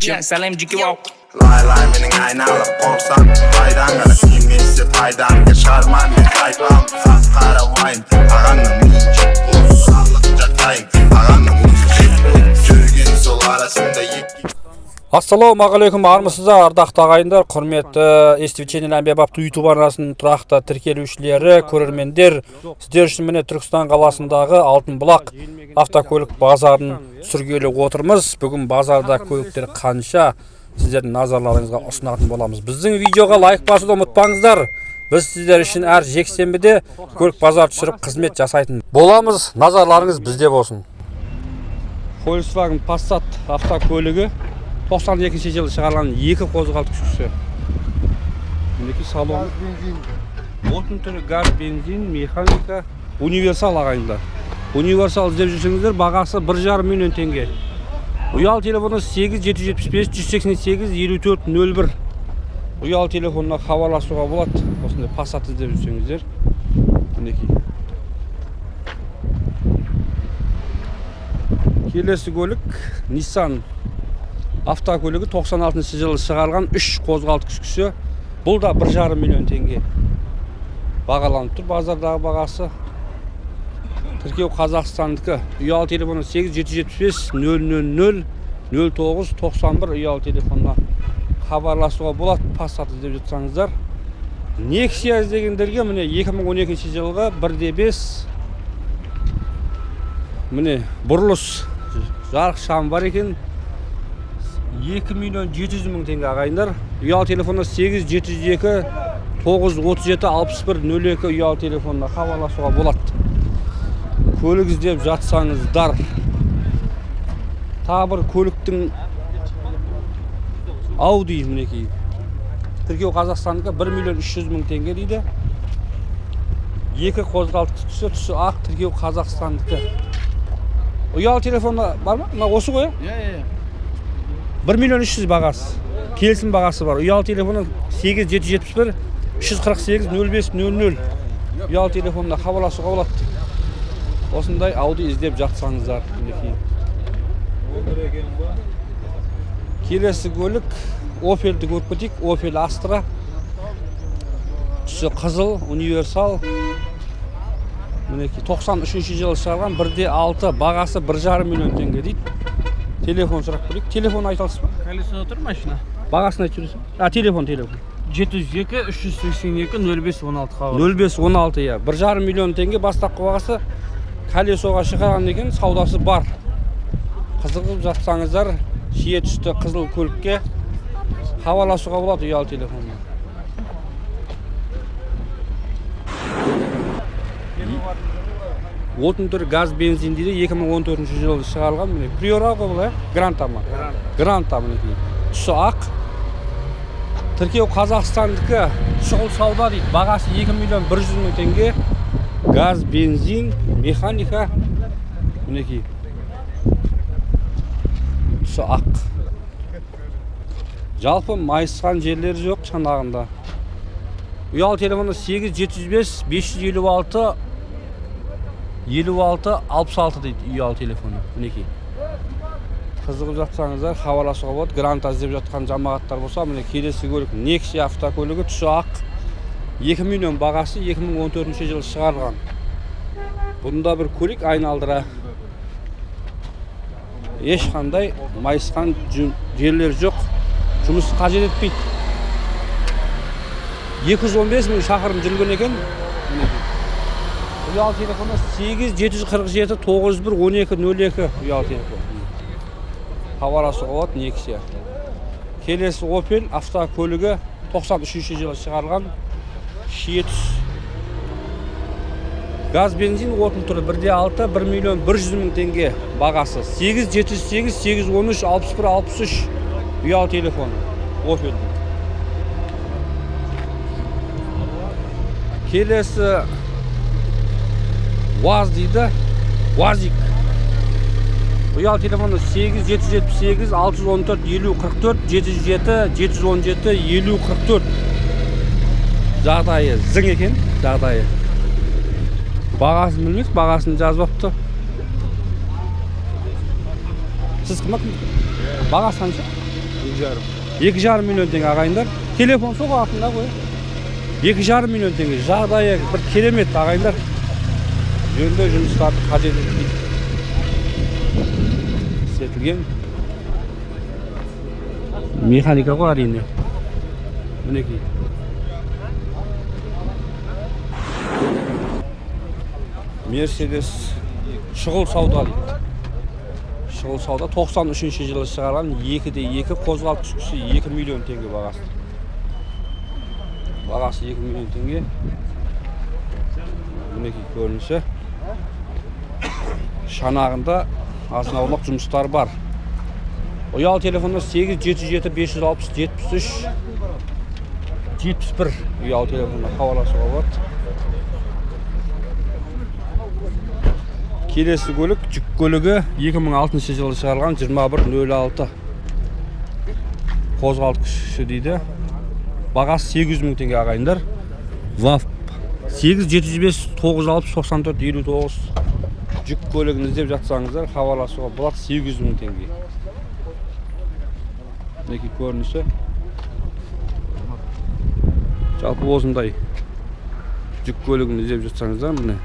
Сәлем, жеке. Лай-лай менің айналып қорсам, пайдаң ғана тимесе пайдам. Шығарман мен тайпам, қап қара уайым. Ағаңның миын жеп бос, салық жатайын. Ағаңның миын жеп бос, жүрген сол арасында екі. Ассалаумағалейкум, армысыздар, ардақты ағайындар, құрметті STV Channel әмбебапты YouTube арнасының тұрақты тіркелушілері, көрермендер. Сіздер үшін міне Түркістан қаласындағы Алтын Бұлақ автокөлік базарын түсіргелі отырмыз. Бүгін базарда көліктер қанша, сіздердің назарларыңызға ұсынатын боламыз. Біздің видеоға лайк басуды ұмытпаңыздар. Біз сіздер үшін әр жексенбіде көлік базар түсіріп қызмет жасайтын боламыз. Назарларыңыз бізде болсын. Volkswagen Passat автокөлігі, 92 жылы шығарылған, екі қозғалтқыш. Мінекей, салон. Отын түрі газ, бензин, механика, универсал, ағайындар. Универсал іздеп жүрсеңіздер, бағасы 1,5 миллион теңге. Ұялы телефоны 8 775 188 54 01. Ұялы телефонына хабарласуға болады. Осындай Passat іздеп жүрсеңіздер. Мінекей. Келесі көлік Nissan автокөлігі, 96 жылы шығарылған, 3 қозғалтқыш күші. Бұл да 1,5 миллион теңге бағаланып тұр, базардағы бағасы. Тіркеу Қазақстандікі. Ұялы телефоны 8 775 000 09 91, ұялы телефонына хабарласуға болады. Passat іздеп жатсаңыздар. Nexia іздегендерге міне 2012 жылғы 1.5, міне бұрылыс жарық шам бар екен. 2 миллион 700 мың теңге, ағайындар. Ұялы телефоны 8 702 937 61 02, ұялы телефонына хабарласуға болады. Көлік іздеп жатсаңыздар. Тағы бір көліктің Audi, мінекей. Тіркеу Қазақстандікі, 1 миллион 300 мың теңге дейді. Екі қозғалтқыш түсі, түсі ақ, тіркеу Қазақстандікі. Ұялы телефоны бар ма? Мына осы ғой, Иә, иә. 1 миллион 300 бағасы. Келісім бағасы бар. Ұялы телефоны 8 771 348 05 00. Ұялы телефонына хабарласуға болады. Осындай Audi іздеп жатсаңыздар, мінекей. Келесі көлік Opel'ді көріп кетейік. Opel Astra. Түсі қызыл, универсал. Мінекей, 93 жылы шығарған, 1.6, бағасы 1,5 миллион теңге дейді. Телефон сұрап көрейік. Телефон айта аласыз ба? Колесода тұр машина. Бағасын айтып жібересіз ба? Телефон, телефон. 702 382 05 16 хабар. 05 16, иә. 1,5 миллион теңге бастапқы бағасы, колесоға шығарған екен, саудасы бар. Қызығып жатсаңыздар, шие түсті қызыл көлікке хабарласуға болады ұялы телефонмен. Отын түрі газ, бензин дейді, 2014 жылы шығарылған, міне Приора ғой бұл, ә? Гранта ма? Гранта, мінекей. Түсі ақ. Тіркеу Қазақстандікі, шұғыл сауда дейді. Бағасы 2 миллион 100 мың теңге. Газ, бензин, механика. Мінекей. Түсі ақ. Жалпы майысқан жерлері жоқ шанағында. Ұялы телефоны 8 705 556 56 66 дейді ұялы телефоны. Мінекей. Қызығып жатсаңыздар хабарласуға болады. Гранта іздеп жатқан жамағаттар болса, міне келесі көлік Nexia автокөлігі, түсі ақ. 2 миллион бағасы, 2014 жылы шығарылған. Бұнда бір көлік айналдыра. Ешқандай майысқан жерлер жоқ. Жұмыс қажет етпейді. 215 мың шақырым жүрген екен. Мінекей. Ұялы телефоны 8 747 901 12 02, ұялы телефоны. Хабарласуға болады Nexia. Келесі Opel автокөлігі, 93 жылы шығарылған, шие түс. Газ, бензин, отын түрі 1.6, 1 миллион 100 мың теңге бағасы. 8 708 813 61 63 ұялы телефоны Opel'дің. Келесі УАЗ дейді, УАЗик. Ұялы телефоны 8 778 614 50 44, 707 717 50 44. Жағдайы зың екен, жағдайы. Бағасын білмейміз, бағасын жазбапты. Сіз кім? Бағасы қанша? 2,5. 2,5 миллион теңге ағайындар. Телефон соқ артында ғой. 2,5 миллион теңге. Жағдайы бір керемет ағайындар. Жөндеу жұмыстарды қажет етпейді. Істетілген. Механика ғой әрине. Мінекей. Мерседес шұғыл сауда дейді. Шұғыл сауда 93 жылы шығарған 2-2 қозғалтқыш күші 2 миллион теңге бағасы. Бағасы 2 миллион теңге. Мінекей көрінісі. Шанағында азын-аулақ жұмыстар бар. Ұялы телефонда 8 707 560 73 71 ұялы телефонына хабарласуға болады. Келесі көлік жүк көлігі 2006 жылы шығарылған 21.06 қозғалтқыш күші дейді. Бағасы 800 мың теңге ағайындар. ВАФ 8 705 960 94 59 жүк көлігін іздеп жатсаңыздар хабарласуға болады. 800 мың теңге. Мінекей көрінісі. Жалпы осындай жүк көлігін іздеп жатсаңыздар міне